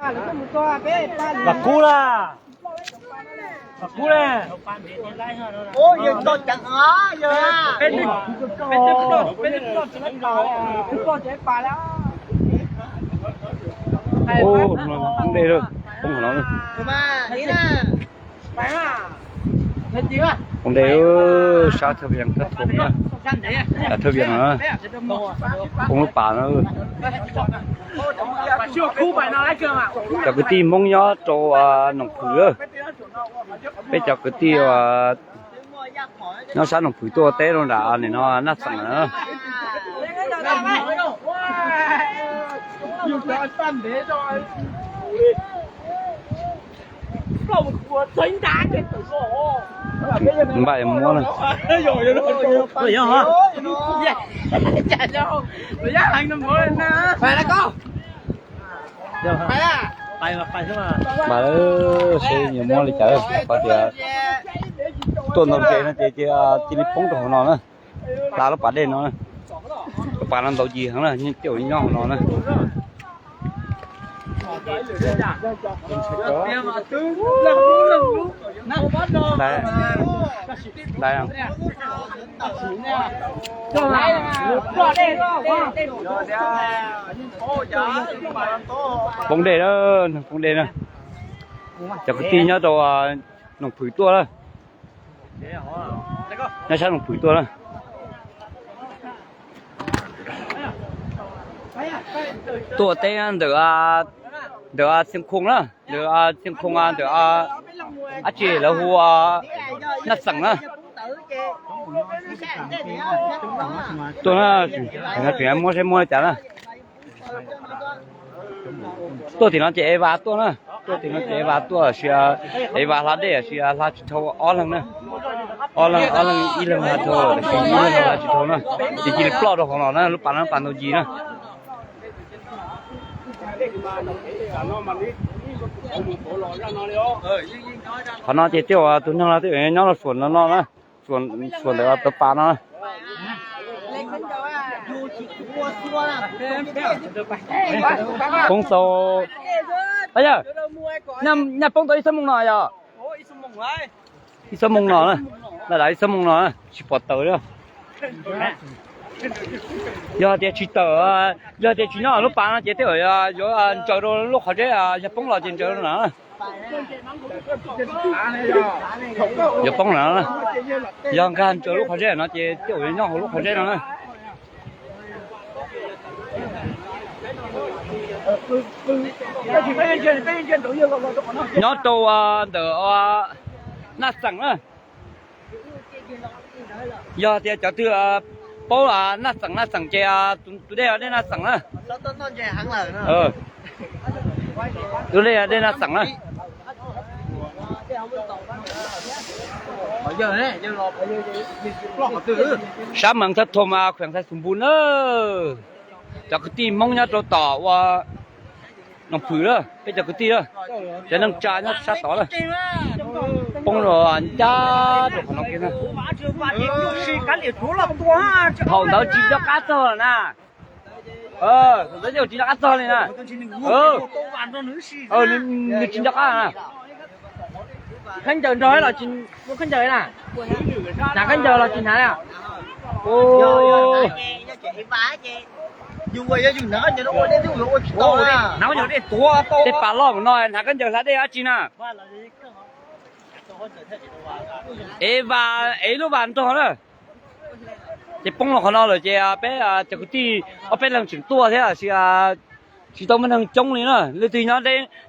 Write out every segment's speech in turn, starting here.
Vam kub la, vam kub le. Poob dej lawm, poob hauv no. Poob dej, sab thawj vias thawj thoo na, thawj vias no, poob lub pas no. Cov kwv tij Hmoob nyob rau Noom Phwm, peb cov kwv tij nyob sab Noom Phwm tuaj teb rau nram nim no Naj Xeem na. Npaj muab na. Npaj seb yuav muab li cas, qhov tias tuaj ntau ntses no ces cia li poob rau hauv no na. Hla lub pas dej no, lub pas no ntau yig heev na, tej zaum nyob hauv no na. Poob dej na, poob dej na. Cov kwv tij nyob rau Noom Phwm tuaj na, nyob sab Noom Phwm tuaj na. Tuaj teb ntawm, ntawm Txiaj Khoo na, ntawm Txiaj Khoo, ntawm dab tsi lawv hu, Naj Xeem na. Tuaj na, muab seb muab li cas na. Tuaj tim no ces Eva tuaj na, tuaj tim no ces Eva tuaj, tiam sis Eva hla dej tiam sis hla tsis dhau ob leeg na. Ob leeg, ob leeg, ib leeg hla dhau tiam sis ib leeg hla tsis dhau na, ces cia li ploj rau hauv no na, lub pas no pas ntau yig na. Qhov no ces tej zaum tus neeg no tej zaum nyob rau suam no no na, suam ntawm plawv pas no na. Poob tau, yog, nyaj poob tau ib xuab moos no yog. Ib xuab moos no na, lawm ib xuab moos no na, tsis pom tawm li. Yog tias tsis tawm, yog tias tsis nyob lub pas no ces tej zaum yuav ntsaws rau lub qhov zeb, yog poob los ces ntsaws rau na. Yuav poob na, yog nkag ntsaws lub qhov zeb no ces tej zaum yuav nyob hauv lub qhov zeb no na. Nyob rau ntawm Naj Xeem na. Yog tias cov twg paub Naj Xeem, Naj Xeem ces tus dej, dej Naj Xeem na. Tus dej, dej Naj Xeem na. Sab Mees Thaj Thom, khueem Xais Xus Npus na. Cov kwv tij Hmoob nyob rau tom ua Noom Phwm na, peb cov kwv tij na, cov neej tsa nyob sab tod na, poob rau ncaj rau qhov no kiag na. Thaum ntawd tsis nco qab txog na. Thaum ntawd tsis nco qab txog li na. Nws tsis nco qab na. Khaub ncaws nrog los tsis muaj khaub ncaws na. Hnav khaub ncaws los tsis hnav li. Tej pas loj no hnav khaub ncaws hla dej dab tsi na. Ev vas, ev lub vas nrog na. Ces poob los qhov no lawm ces peb cov kwv tij ob peb leeg tseem tuaj thiab, tsis tau muaj neeg coob li na. Leej twg nyob,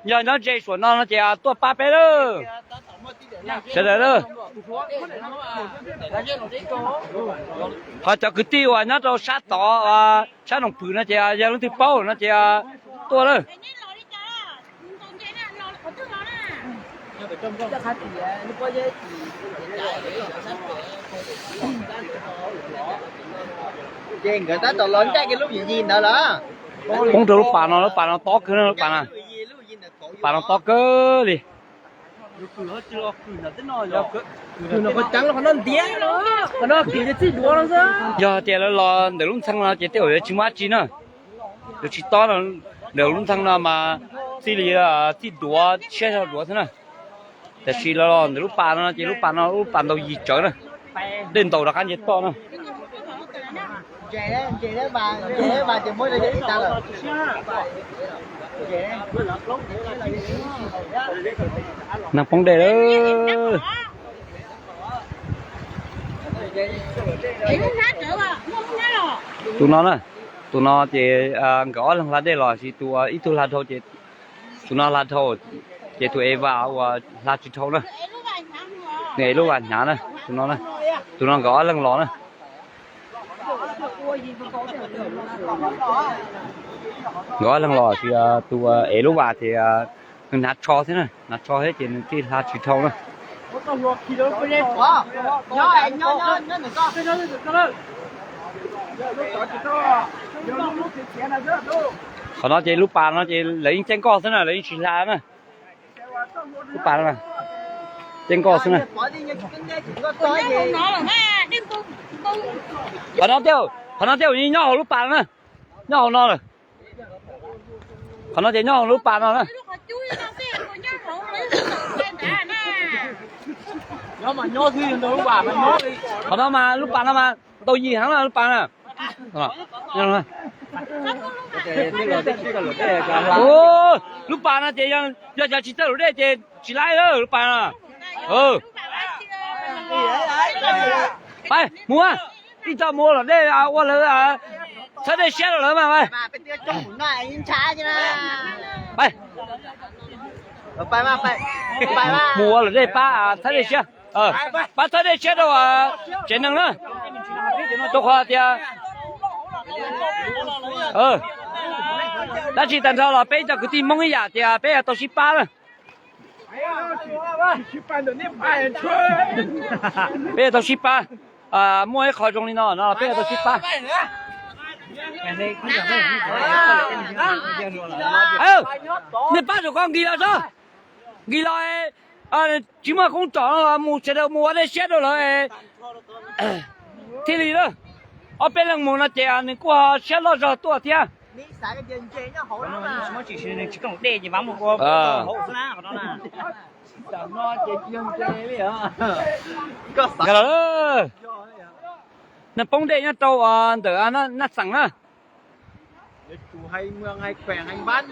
yog nyob ze suam no no ces tuaj pab peb lawm. Sawv daws lawm. Qhov cov kwv tij uas nyob rau sab tod, sab Noom Phwm no ces yog leej twg paub no ces tuaj lawm. Ces nkawd tab tom los ncaij kiag lub yim yim ntawd lawm. Poob rau lub pas no, lub pas no tob kawg, lub pas no, pas no tob kawg li. Yog tias lawv los ntawm lub ntxhee no ces tej zaum yuav tsis muaj dab tsi na. Yuav tsis tob, ntawm lub ntxhee no mas Txij li txij duav siab zog duav xwb na. Tam sim los los ntawm lub pas no ces lub pas no lub pas ntaus yig tsawv na. Dej ntaus rov qab nce toj na. Neeg poob dej lawm. Tus no na, tus no ces nkawd ob leeg hla dej los sis tus ib tug hla dhau ces tus no hla dhau, ces tus ev vas uas hla tsis dhau na, nws ev lub vas hnyav na, tus no na, tus no nkawd ob leeg los na. Nkawd ob leeg los ces tus ev lub vas ces nws hnav tsho thiab na, hnav tsho thiab ces nws thiaj hla tsis dhau na. Qhov no ces lub pas no ces lawv yeej caij nkoj xwb na, lawv yeej tsis hla na. Lub pas no caij nkoj xwb na. Qhov no, qhov no tej zaum nyob hauv lub pas no na, nyob hauv no lawm. Qhov no ces nyob hauv lub pas no na. Qhov no mas lub pas no mas ntaus yig heev na lub pas na. Lub pas no ces yog cov tsis txawj luam dej ces tsis laib lub pas no. Pab mus, ib txoj mus ua luam dej ua lawv txhawb dej siab rau lawv mas. Mus ua luam dej pab txhawb dej siab, pab txhawb dej siab rau tsev neeg na. Rau qhov tias dab tsi tag nrho los peb cov kwv tij Hmoob ib yam tias peb yuav tau sib pab na. Peb yuav tau sib pab, muaj ib qho zoo li no no peb yuav tau sib pab. Nej pab rau koj nkig los tso, nkig los tsis muaj koob tsom no los mus sawv daws mus ua dej siab rau lawv thiaj li na. Ob peb leej mus no ces nws kuj ho siab loj zog tuaj thiab. Neeg poob dej nyob rau ntawm Naj Xeem na,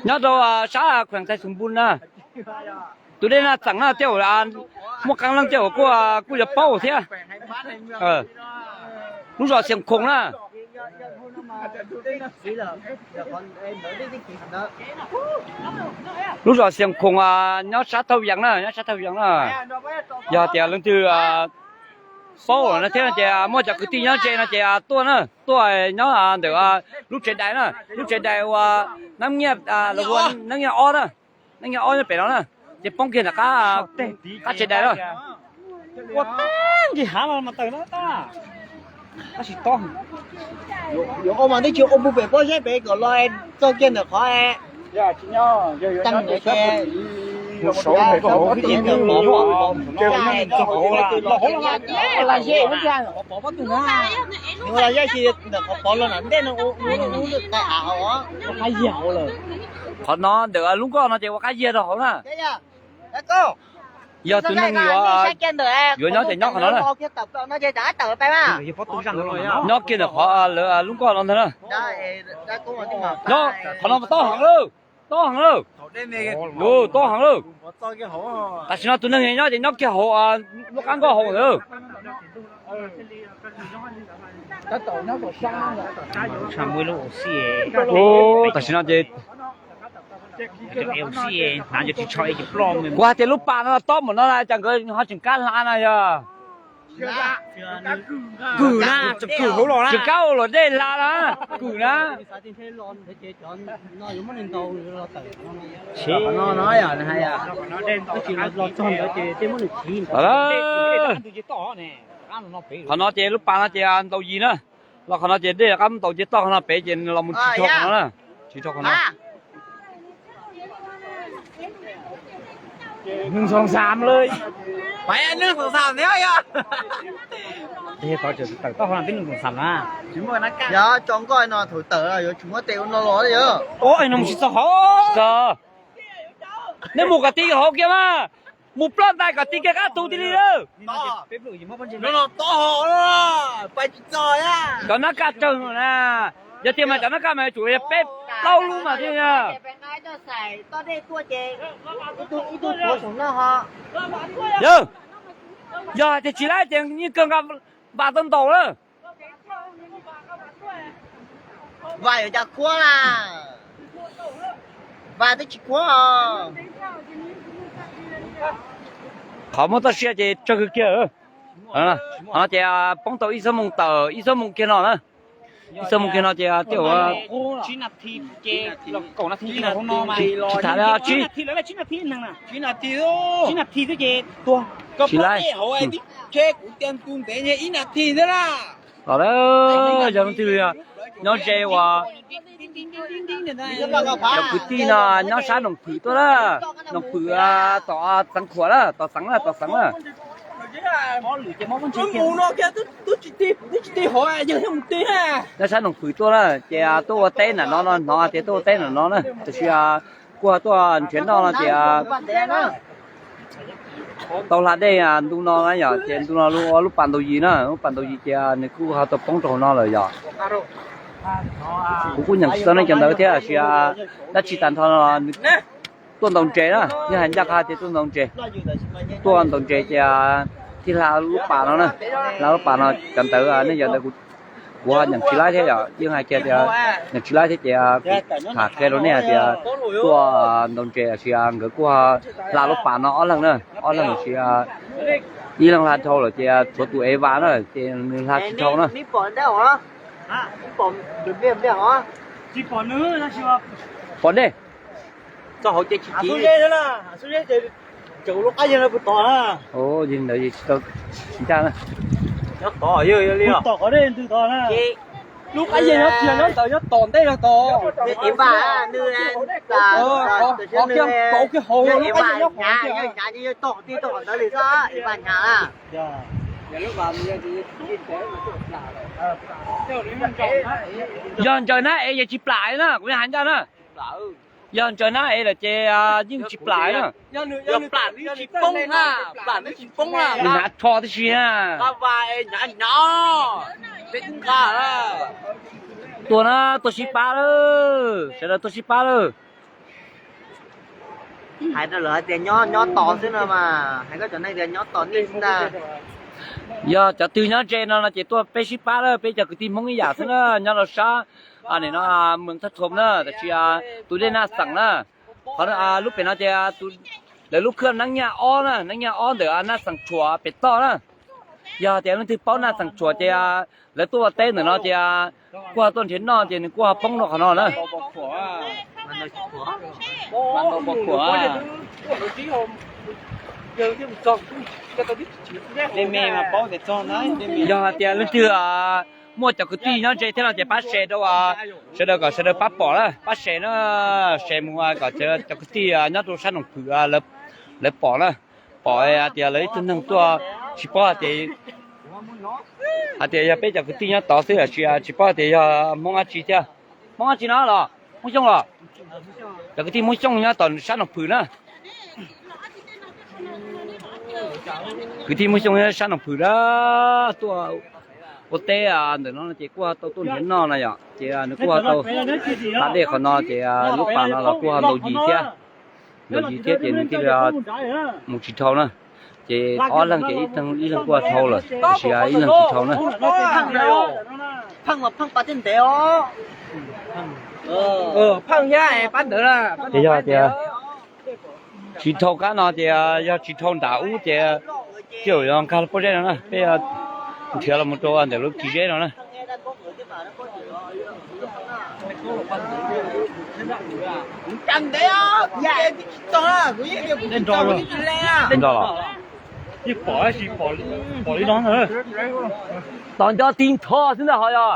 nyob rau sab kheem Thais Xum Npun na. Tus dej Naj Xeem na tej zaum muaj qee leej tej zaum kuj kuj yuav paub thiab. Lub zos Xias Khoom na. Lub zos Xias Khoom nyob sab Thauj Yees na, nyob sab Thauj Yees na. Yog tias leej twg paub no thiab no ces muaj cov kwv tij nyob ze no ces tuaj na, tuaj nyob ntawm lub tsev dais na, lub tsev dais uas Neeb Nyiaj, Neeb Nyiaj ob na, Neeb Nyiaj ob nyob pem no na, ces poob kiag ntawm qab tsev dais na. Ua tag nqis hav no mas tawm no tab sis tob. Yuav ua mas twb tsis ua mus pem pob zeb pem kom los txog kiag ntawm qhov teeb ntawd ces ua las zeb ua las zeb tsis ntawm qhov pov los ntej no ua qab yiag hauv lawm. Qhov no ntawm lub nkoj no ces ua qab yiag rau hauv na. Yog tus neeg yuav, yuav nyob ces nyob qhov no na. Nyob kiag ntawm qhov lawv lub nkoj no ntag na. Nyob qhov no tob heev lawm, tob heev lawm, tob heev lawm. Tam sim no tus neeg nyob ces nyob kiag hauv lub qab nkoj hauv ntawd. Tam sim no ces kuv hais tias lub pas no tob npaum no cas nkawd ho tseem kab hla na yog. Tseem kab ua luam dej hla na, kwm na. Qhov no ces lub pas no ces ntaus yig na, los qhov no ces dej rov qab ntaus nce toj qhov no pem ces los mus tsis dhau qhov no na, tsis dhau qhov no. Tawm toj no tib neeg txoos xam na. Yog tso nkoj no thaum tawm yuav tsis muab tes ua no los yog. Tsis txog hov. Nej mus kom ti hauv kiag mas, mus ploj ntais kom ti kiag qab tu tiag li lawm. Cov nab kaj tsawg na, yog tiag mas cov nab kaj mas yuav tsum yog peb plaub lub mas thiaj. Yog, yog tias tsis laib ces yeej kawg nqa vas tau ntaus lawm. Vas yuav cas khuab na, vas twb tsis khuab. Qhov muab txoj sia ces tsawg kawg kiag. Ces poob tau ib xuab moos tawm ib xuab moos kiag no na. Ib xuab moos kiag no ces tej zaum tsis tham li, tsis, tsis laib. Los, yog leej twg nyob ze uas cov kwv tij no nyob sab Noom Phwm tuaj na, Noom Phwm tom Xeev Khuam na, tom Xeev na, tom Xeev na. Nyob sab Noom Phwm tuaj na ces tuaj ua teb nram no no, hnov tias tuaj ua teb nram no na, tiam sis kuj tuaj nrhiav noj no ces tau hla dej ntu no na yom, ces ntu no ua lub pas ntaus yis na, lub pas ntaus yis ces nws kuj ho tau poob rau hauv no lawm yom. Kuv kuj nyeem tsis tau nej cov ntawv thiab, tiam sis dab tsi tag nrho no nws tuaj ntaus ntses na, yeej hais ncaj qha tias tuaj ntaus ntses. Tuaj ntaus ntses ces thiaj hla lub pas no na, hla lub pas no cov ntawv nej cov ntawv kuv, kuv ho nyeem tsis laib thiab yom, yeej hais kiag tias nyeem tsis laib thiab ces kuv tham qhia rau nej hais tias tuaj ntaus ntses tiam sis nkawd kuj hla lub pas no ob leeg na, ob leeg tiam sis ib leeg hla dhau lawm ces tshuav tus ev vas na ces nws hla tsis dhau na. Pom dej. Ntawd tsis tau ncaj na. Lub qab yeeg nyob tod, nyob tom ntej no tod. Qhov kiag kauv kiag hauv lub qab yeeg nyob qhov ntawd. Yog ntsaws nab ev ces tsis plam na, kuv hais ncaj na. Yog ntsaws nab ev lawm ces yeej tsis plam na. Nws hnav rho tib si na. Tuaj na, tuaj sib pab lawm, sawv daws tuaj sib pab lawm. Hais rau lawv hais tias nyob tos xwb no mas, hais koj cov neeg tias nyob tos nej xwb ntag. Yog cov twg nyob ze no no ces tuaj peb sib pab lawm, peb cov kwv tij Hmoob ib yam xwb na, nyob rau sab nim no Mws Thaj Thom na, tiam sis tus dej Naj Xeem na. Qhov lub pem no ces lawv lub khwj Neeb Nyaj Ob na, Neeb Nyaj Ob ntawm Naj Xeem Tshuam pem toj na. Yog tias leej twg paub Naj Xeem Tshuam ces lawv tuaj ua teb ntawm no ces kuj ho tuaj nrhiav noj ces nws kuj ho poob rau qhov no na. Yog hais tias leej twg muaj cov kwv tij nyob ze thiab no ces pab share rau sawv daws kom sawv daws pab pom na, pab share na, share mus kom cov kwv tij nyob rau sab Noom Phwm lawv pom na, pom hais tias lawv ib tug neeg tuaj tsis paub hais tias, hais tias yog peb cov kwv tij nyob tod xwb tiam sis tsis paub hais tias yog Hmoob dab tsi thiab. Hmoob dab tsi no los? Hmoob Xyooj los? Cov kwv tij Hmoob Xyooj nyob tom sab Noom Phwm na. Kwv tij Hmoob Xyooj nyob sab Noom Phwm na, tuaj ua teb ntawm no ces kuj ho tau tuaj nrhiav noj no yom, ces nws kuj ho tau hla dej qhov no ces lub pas no los kuj ho ntaus yis thiab, ntaus yis thiab ces nws thiaj li mus tsis dhau na. Ces ob leeg ces ib leeg kuj dhau lawm tiam sis ib leeg tsis dhau na. Ces yog tias tsis dhau kab no ces yog tsis dhau nram ub ces tej zaum yuav nkag pob zeb no na, peb nrhiav los mus rau ntawm lub kis zeb no na. Nco los? Tom nco tib nrho xwb ntag ho yog.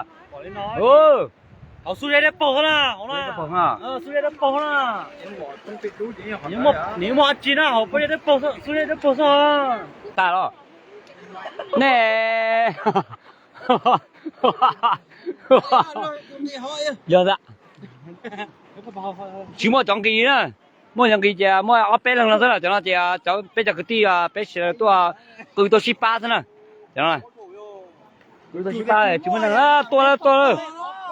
Hauv xub zeb dawb paug xwb na, hauv na. Xub zeb dawb paug na. Nws muaj dab tsi na, hauv pob zeb dawb paug, xub zeb dawb paug xwb. Tas los? Nej yog tsis muaj cov nqis na. Muaj yog nqis ces muaj ob peb leeg no xwb na, cov no ces cov peb cov kwv tij peb sawv daws tuaj qw tuaj sib pab xwb na. Cov no qw tuaj sib pab, tsis muaj neeg, tuaj lawm, tuaj lawm.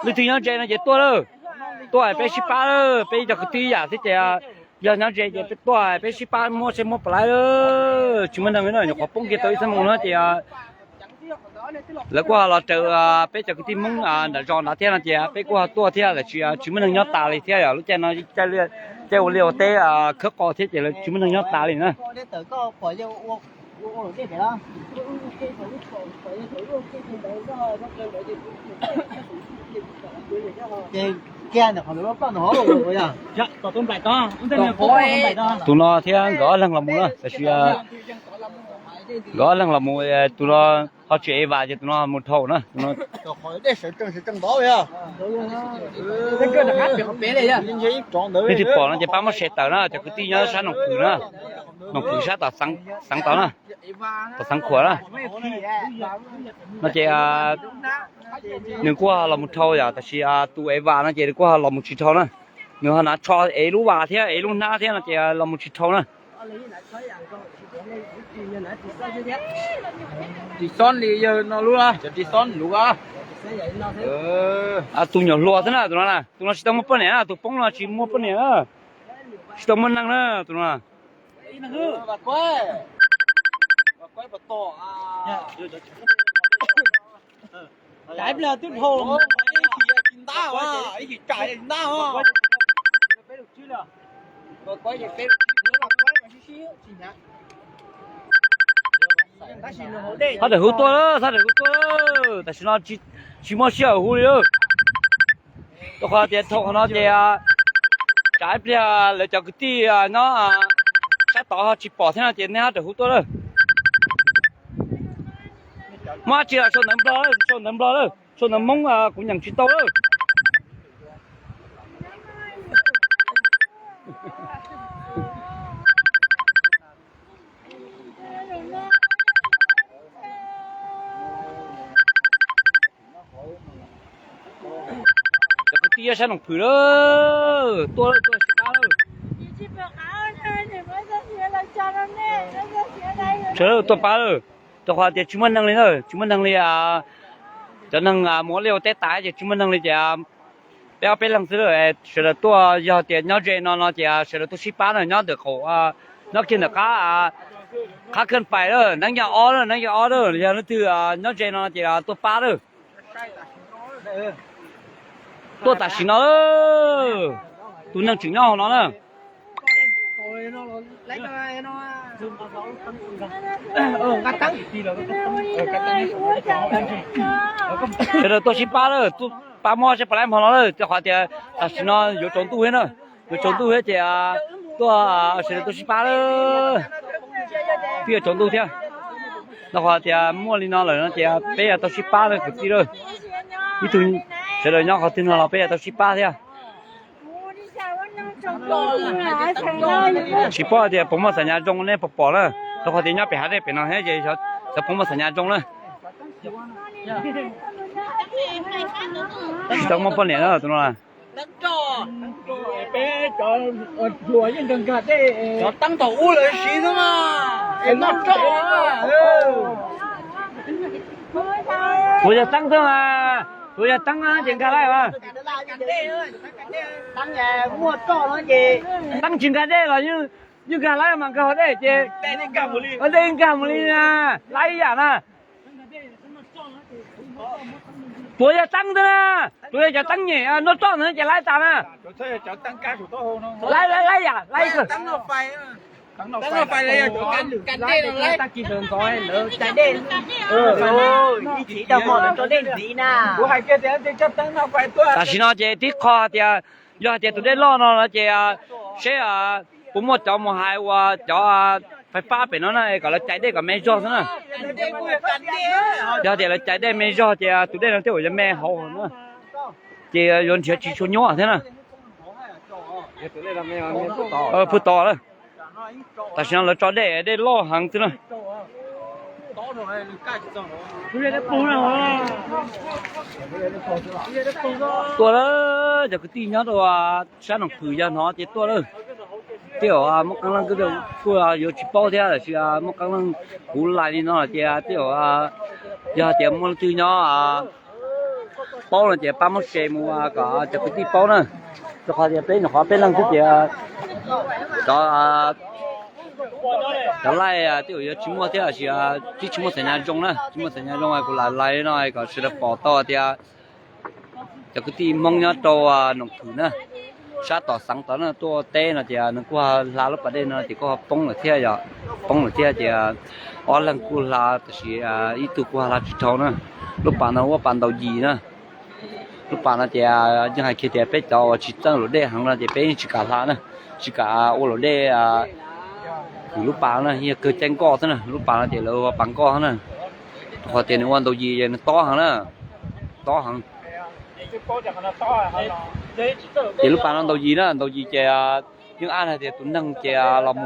Leej twg nyob ze no ces tuaj lawm. Tuaj peb sib pab lawm, peb ib cov kwv tij ib yam thiab ces yog nyob ze ces peb tuaj peb sib pab muab seb muab puas laib lawm. Tsis muaj neeg li na, nyuam qhuav poob kiag tau ib xuab moos no ces lawv kuj ho los raws peb cov kwv tij Hmoob nram zos nrad thiab no ces peb kuj ho tuaj thiab, tab sis tsis muaj neeg nyob tas li thiab. Yog lub caij no caij ua liaj ua teb khawb qos thiab ces lawv tsis muaj neeg nyob tas li na. Tus no thiab nkawd ob leeg los mus na, tab sis nkawd ob leeg los mus, tus no ho tsis ev vas ces tus no mus dhau na. Leej twg pom no ces pab muab share tawm na, cov kwv tij nyob sab Noom Phwm na, Noom Phwm sab tom xeev tod na, tom xeev Khuam na. No ces nws kuj los mus dhau yom, tab sis tus ev vas no ces nws kuj los mus tsis dhau na. Nws ho hnav tsho ev lub vas thiab ev lub hnab thiab no ces los mus tsis dhau na. Ris xob li yawg no lub, cov ris xob luv. Tus nyuam hluas xwb na, tus no na, tus no tsis tau muaj poj niam na, tus poob no tsis muaj poj niam na, tsis tau muaj neeg na, tus no. Thab daim hu tuaj lawm, thab daim hu tuaj lawm, tam sim no tsis muaj sij hawm hu li lawm. Rau qhov tias dhau qhov no ces tsam ib pliag lawv cov kwv tij nyob sab tod ho tsis pom thiab no ces nej thab daim hu tuaj lawm. Muaj dab tsi los sau ntawv Nplog, sau ntawv Nplog lawm, sau ntawv Hmoob kuv nyeem tsis tau lawm. Cov kwv tij nyob sab Noom Phwm lawm, tuaj lawm, tuaj sib pab lawm. Sawv daws tuaj pab lawm, rau qhov tias tsis muaj neeg li na, tsis muaj neeg li. Cov neeg mus ua liaj ua teb tas ces tsis muaj neeg li ces peb ob peb leeg xwb lawm, sawv daws tuaj, yog tias nyob ze no no ces sawv daws tuaj sib pab na, nyob ntawm qaum, nyob kiag ntawm qab, qab khaj pais lawm, neeb yog ob lawm, neeb yog ob lawm, yog leej twg nyob ze no no ces tuaj pab lawm. Tuaj tam sim no, tus neeg tseem nyob hauv no na. Sawv daws tuaj sib pab lawm, pab muab seb puas laib hmo no lawm, rau qhov tias tam sim no yuav tsaus ntuj thiab na, yuav tsaus ntuj thiab ces tuaj, sawv daws tuaj sib pab lawm, twb yuav tsaus ntuj thiab. Rau qhov tias muaj li no lawm no ces peb yuav tau sib pab lawm kwv tij lawm. Ib tug sawv daws nyob qhov twg no los peb yuav tau sib pab thiab. Tsis paub tias puas muaj xam nyas zoo nej puas pom na, rau qhov tias nyob pem hav dej pem no thiab ces xyov puas muaj xam nyas zoo na. Tsis tau muaj poj niam na tus no. Cov teeb thaum ub lawv siv xwb na, es noj roj. Kuv yog teeb xwb mas, kuv yog teeb ces nkag laij mas. Teeb tsis nkag dej los yeej nkag laij mas, nkag hauv dej ces dej nkag mus li na, laib ib yam na. Tuav yog teeb xwb na, tuav yog cov teeb nyem noj roj ntawd ces laib tas na. Laib laib laib yam laib kawg. Tam sim no ces tib qho tias yog hais tias tus dej loj no no ces seb puas muaj cov mus hais uas cov fais fab pem no na kom lawv cais dej kom me zog xwb na. Yog tias lawv cais dej me zog ces tus dej no thiaj yuav me hauv na. Ces yuav nrhiav tsis tshua nyuaj thiab na. Pw tod lawm. Tam sim no lawv tso dej, dej loj heev xwb na. Tuaj lawm, cov kwv tij nyob rau sab Noom Phwm yog no ces tuaj lawm. Tej zaum muaj qee leej kuj yuav tsis paub thiab, tab sis muaj qee leej kuv lais li no hais tias tej zaum yog tias muaj leej twg nyob paub no ces pab muab share mus kom cov kwv tij paub na. Rau qhov tias peb nyuam qhuav peb leeg xwb ces cov, cov like tej zaum yuav tsis muaj thiab, tab sis twb tsis muaj xaim nyas zoo na, tsis muaj xaim nyas zoo kuv lam lais li no kom sawv daws pom tau tias cov kwv tij Hmoob nyob rau Noom Thwm na, sab tom xeev tod na tuaj ua teb no ces nws kuj ho hla lub pas dej no ces kuj ho poob lawm thiab yom. Poob lawm thiab ces ob leeg kuj hla tab sis ib tug kuj ho hla tsis dhau na. Lub pas no ua pas ntaus yis na. Lub pas no ces yeej hais kiag tias peb cov uas tsis txawj luam dej heev no ces peb yeej tsis kam hla na, tsis kam ua luam dej kwv lub pas na, yeej yog kawg caij nkoj xwb na. Lub pas no ces lawv ua pas nkoj na, rau qhov tias nws ua ntaus yis ces nws tob heev na, tob heev. Ces lub pas no ntaus yis na, ntaus yis ces yeej ab hais tias tus neeg ces los,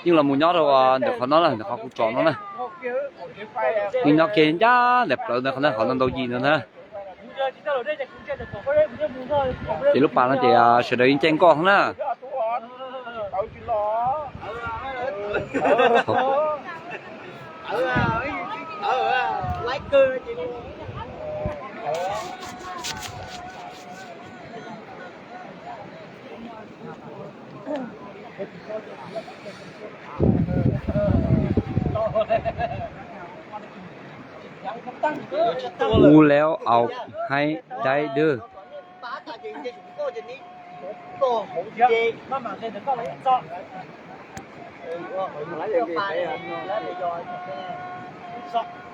yeej los mus nyob rau ntawm qhov no na, ntawm qhov kuv tsom no na. Yeej nyob kiag ncaj ntawm plawv ntawd qhov no, qhov no ntaus yis ntawd na. Ces lub pas no ces sawv daws yeej caij nkoj heev na. Ua lawm au, haib daib dwb.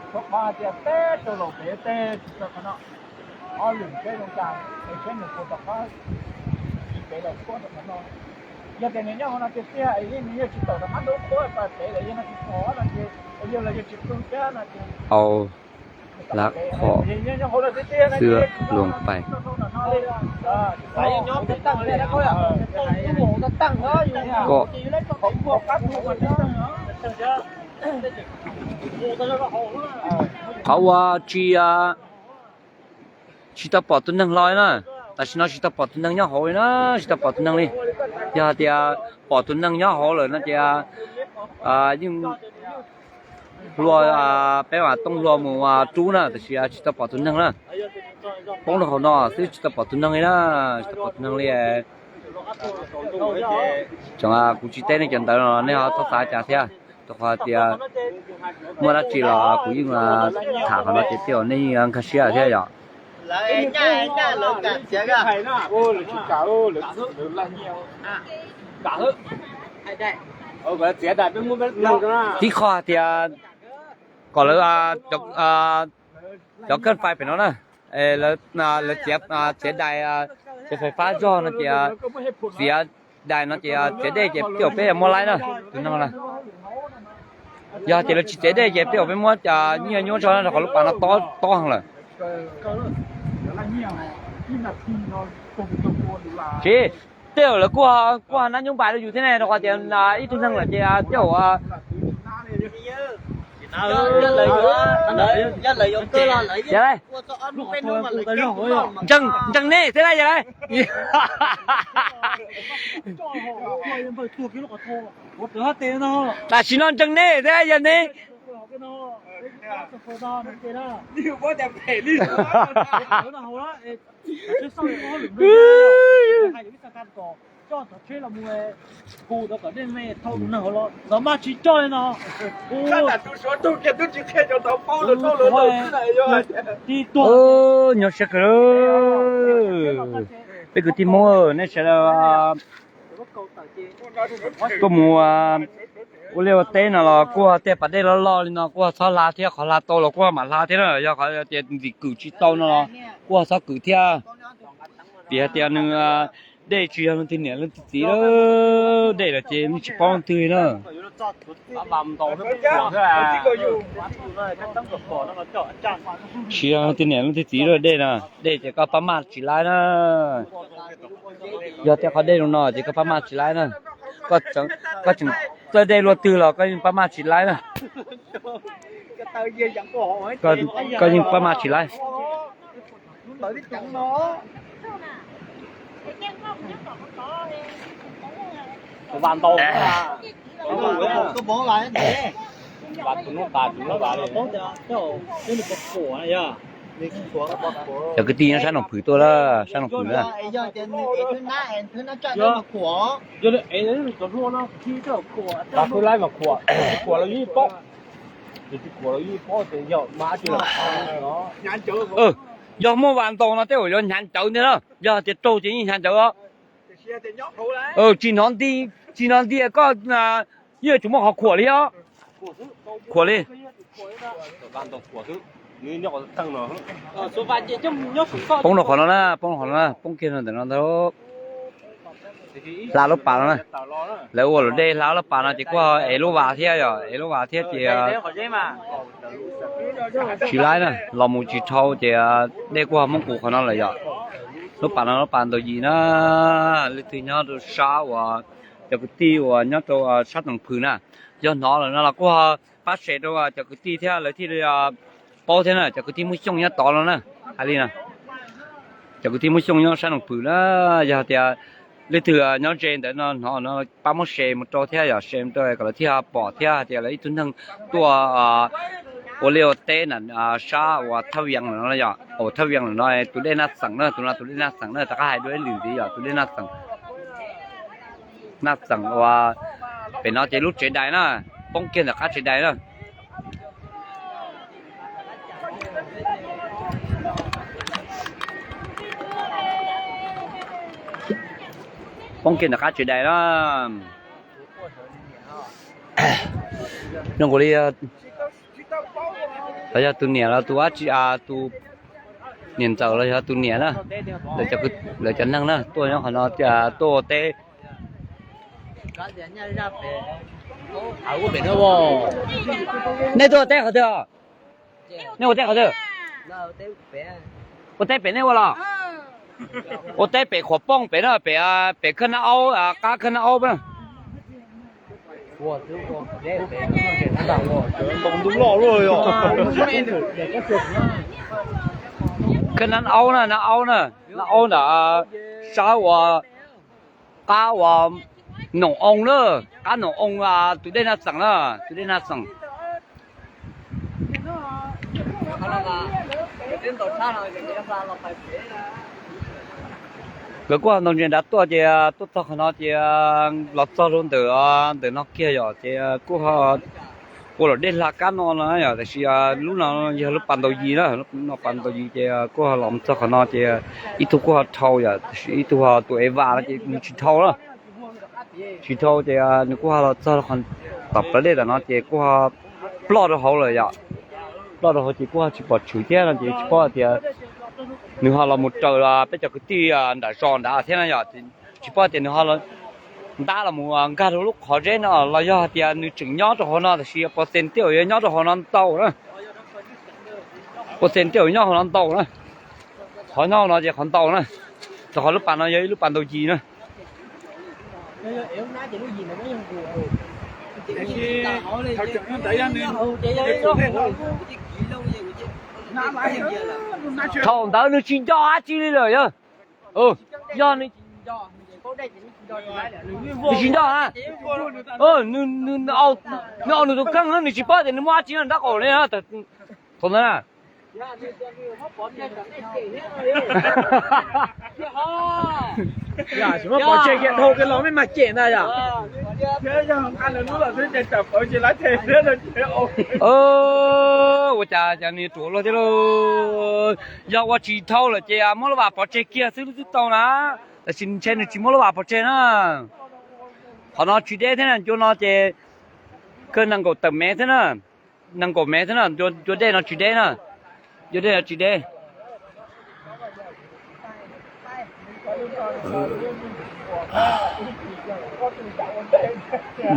Qhov tias peb rau laus pem tej tsis tau qhov no, ob lwm peb zoo cas es seb nws puas tom qab tsis pem los puab rau qhov no. Yog tias nws nyob hauv no tiag tiag es yeej nws yeej tsis tawm rov qab ntawd puab pas pem lawm, yog no tsis pom no ces yog los yog tsis pw thiab no ces Au, lav qhom xwb luag pais. Koj, qhov uas tsis, tsis tau pom tus neeg los li na. Tam sim no tsis tau pom tus neeg nyob hauv li na, tsis tau pom tus neeg li. Yog hais tias pom tus neeg nyob hauv lawm no ces yeej hlua, peb mam tooj hlua mus rub na, tab sis tsis tau pom tus neeg na. Poob rau hauv no xwb tsis tau pom tus neeg li na, tsis tau pom tus neeg li. Tseem kuv tsis teb nej cov ntawd no nej ho txhob xav cas thiab, rau qhov tias muaj dab tsi los kuv yeej tham qhov no ces tej zaum nej yeej nkag siab thiab yom. Tib qho hais tias kom lawv, cov kab fais pem no na, lawv txiav, txiav dais, txiav fais fab zog no ces, txiav dais no ces txiav dej ces tej zaum peb muab laib na, tus no na. Yog tias lawv tsis txiav dej ces tej zaum peb muab nyiaj nyuab tso na, rau qhov lub pas no tob heev lawm. Tsis, tej zaum lawv kuj, kuj nab nyob npais rau yus thiab ne, rau qhov tias ib tug neeg lawm ces tej zaum ntseeg, ntseeg nej thiab na yog lawm. Tam sim no ntseeg nej thiab yog ne. Nyob siab kawg. Peb kwv tij Hmoob nej sawv daws tuaj mus ua liaj ua teb no los kuj tej pas dej loj loj li no kuj txhob hla thiab, qhov hla tau los kuj mam hla thiab na, yog qhov tias ntxim kwm tsis tau no los kuj txhob kwm thiab. Vim hais tias nws dej tsis yog leej twg niam leej twg txiv lawm, dej lawm ces tsis paub leej twg na. Tsis yog leej twg niam leej twg txiv lawm dej na, dej ces koj pab maj tsis laib na. Yog tias qhov dej zoo no ces koj pab maj tsis laib na. Koj tseem txawj dej luaj twg los koj yeej pab maj tsis laib na. Koj yeej pab maj tsis laib. Cov kwv tij nyob sab Noo Phwm tuaj lawm, sab Noo Phwm na. Yog muaj vas ntaus no tej zaum yuav hnyav ncawv ntag na, yog tias raug ces yeej hnyav ncawv os. Tsis hnov nti, tsis hnov nti koj yeej yuav tsum muaj qhov khuam li os. Khuam li. Poob rau qhov no na, poob rau qhov no na, poob kiag rau ntawm no ntag. Hla lub pas no na, lawv ua luam dej hla lub pas no ces kuj ev lub vas thiab yom, ev lub vas thiab ces tsis laib na, los mus tsis dhau ces dej kuj ho muab nqus qhov no lawm yom. Lub pas no lub pas ntaus yim na, leej twg nyob rau sab uas cov kwv tij uas nyob rau sab Noo Phwm na, yog hnov lawm no los kuj ho pab share rau cov kwv tij thiab lawv thiaj li paub thiab na, cov kwv tij Hmoob Xyooj nyob tod no na, hais li na. Cov kwv tij Hmoob Xyooj nyob sab Noo Phwm na, yog tias leej twg nyob ze ntawd no hnov no pab muab share mus rau thiab yom, share mus rau kom lawv thiaj pom thiab hais tias lawv ib tug neeg tuaj ua liaj ua teb na, sab uas Thaj Vias lawm no yom, uas Thaj Vias lawm no tus dej Naj Xeem na, tus no tus dej Naj Xeem na, rov qab hais dua ib lwm ntxiv yom, tus dej Naj Xeem. Naj Xeem uas pem no ces lub tsev dais na, poob kiag ntawm qab tsev dais na. Poob kiag ntawm qab tsev dais na. Zoo nkaus li los yog tus niam los tus dab tsi, tus niam ntxawm los yog tus niam na, lawv cov neeg na tuaj nyob qhov no tuaj ua teb. Nej tuaj ua teb qhov twg? Nej ua teb qhov twg? Ua teb pem nej ua los? Ua teb pem Khuam Pooj pem na, pem, pem Khab Nab Aub, qab Khab Nab Aub na. Khab Nab Aub na, Nab Aub na, Nab Aub ntawm sab uas qab uas Noom Oo na, qab Noom Oo, tus dej Naj Xeem na, tus dej Naj Xeem. Nkawd kuj ho ntaus ntses nrad tuaj ces tuaj txog qhov no ces los txog rau ntawm, ntawm no kiag yom, ces kuj ho ua luam dej hla kab no no yom, tiam sis lub no yog lub pas ntaus yis na, lub no pas ntaus yis ces kuj ho los txog qhov no ces ib tug kuj ho dhau yom, tiam sis ib tug ho tus ev vas no ces nws tsis dhau na. Tsis dhau ces nws kuj ho los txog qhov tom plawv dej tom no ces kuj ho ploj rau hauv lawm yom. Ploj rau hauv ces kuj ho tsis pom tshwm thiab no ces tsis paub tias nws ho los mus raws peb cov kwv tij nram zos nrad thiab no yom. Tsis paub tias nws ho ntab los mus nkag rau lub qhov zeb no los yog hais tias nws tseem nyob rau hauv no tiam sis pos xees tej zaum yuav nyob rau hauv no ntau na. Pos xees tej zaum nyob hauv no ntau na. Qhov nyob hauv no ces qhov ntau na, rau qhov lub pas no yog ib lub pas ntaus yis na. Thaum ntawd nws tsis nco dab tsi li lawm yog. Yog nws tsis nco na, nws, nws au nws tus kheej nws tsis paub tias nws muaj dab tsi nyob nrab qaum li. Thaum ntawd na, tsis muab pov tseg kiag dhau kiag los mej mag cem ntag yom. Ua cas cas nws ruam luaj thiab lauj. Yog ua tsis dhau lawm ces muab lub vas pov tseg kiag xwb twb tau na. Tab sis ntshe nws tsis muab lub vas pov tseg na. Qhov no tsis deb thiab na, ncua no ces kawg nees nkaum tawm mev thiab na. Nees nkaum mev thiab na, ncua dej no tsis deb na. Ncua dej no tsis deb.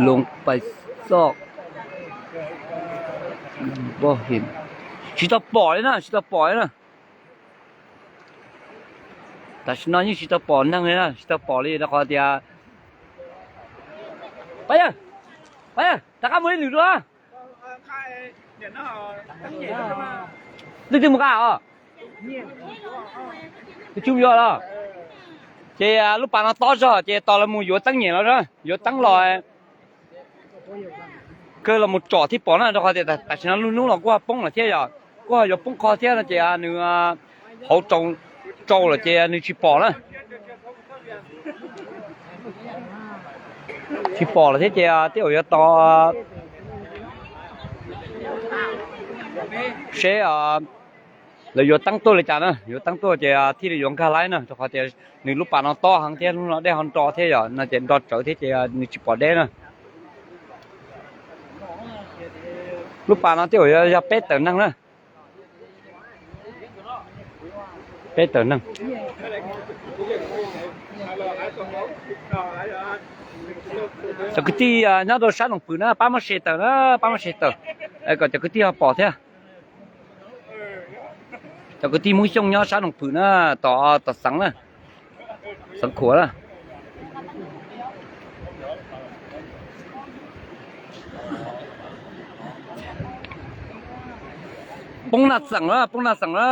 Loo pais xoj. Tsis tau pom li na, tsis tau pom li na. Tam sim no yeej tsis tau pom neeg li na, tsis tau pom li rau qhov tias, pab yawg, pab yawg, rov qab mus ib lwm dua. Leej twg mus qab os? Tus tswv yog los? Ces lub pas no tob zog ces tos lawv mus yuav teeb nyem los, yuav teeb los kawg los mus tsom thiaj pom na, rau qhov tias tam sim no lub hnub los kuj ho poob lawm thiab yom, kuj ho yuav poob qho thiab no ces nws hauv rau lawm ces nws tsis pom na. Tsis pom lawm thiab ces tej zaum yuav tos seb lawv yuav teeb tuaj li cas na, yuav teeb tuaj ces thiaj li yuav nkag laib na, rau qhov tias nws lub pas no tob heev thiab lub no dej ho nro thiab yom, no ces nro tsawv thiab ces nws tsis pom deb na. Lub pas no tej zaum yog peb tawm neeg na. Peb tawm neeg. Cov kwv tij nyob rau sab Noom Pwm na pab muab share tawm na, pab muab share tawm kom cov kwv tij ho pom thiab. Cov kwv tij Hmoob Xyooj nyob sab Noom Pwm na, tom, tom xeev na, xeev Khuam na. Poob Naj Xeem na, poob Naj Xeem na.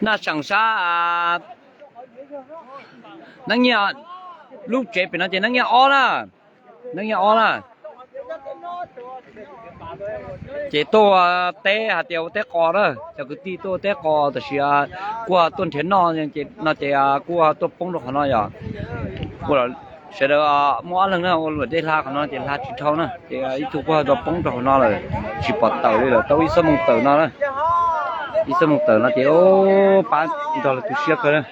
Naj Xeem sab Neeb Nyiaj, lub tsev pem no ces Neeb Nyiaj ob na, Neeb Nyiaj ob na. Ces tuaj teb hais tias ua teb qos na, cov kwv tij tuaj ua teb qos tab sis kuj tuaj nrhiav noj no ces kuj tuaj poob rau qhov no yom. Sawv daws muaj ob leeg na, ua luam dej hla qhov no ces hla tsis dhau na ces ib tug kuj ho tau poob rau qhov no lawm, tsis pom tawm li lawm, tau ib xuab moos tawm no na. Ib xuab moos tawm no ces pab nrog lawv tu siab kawg na.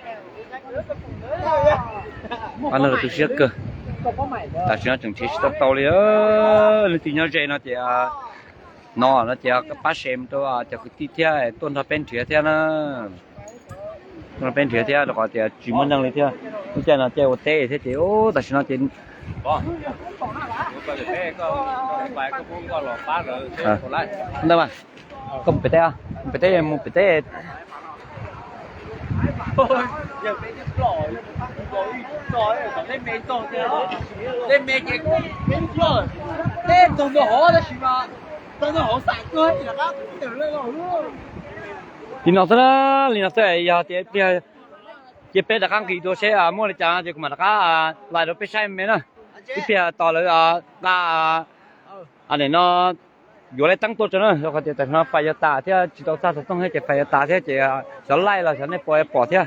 Pab nrog lawv tu siab kawg. Tam sim no tseem nrhiav tsis tau tau li. Leej twg nyob ze no ces no no ces pab share rau cov kwv tij thiab tuaj nrog peb nrhiav thiab na. Tuaj nrog peb nrhiav thiab rau qhov tias tsis muaj neeg li thiab. Lub caij no caij ua teb thiab ces tam sim no ces ntawd mas koj mus pem teb, mus pem teb, mus pem teb. Li no xwb na, li no xwb, yog tias cia peb rov qab nqis dua seb muaj li cas no ces kuv mam rov qab laij rau peb saib me na. Ib pliag tos lawv nqa, nim no yuav laj teeb tuaj tso na, rau qhov tias tam sim no fais yuav tas thiab tsis tau txaj xov tooj thiab ces fais yuav tas thiab ces xyov laij los xyov nej puas pom thiab.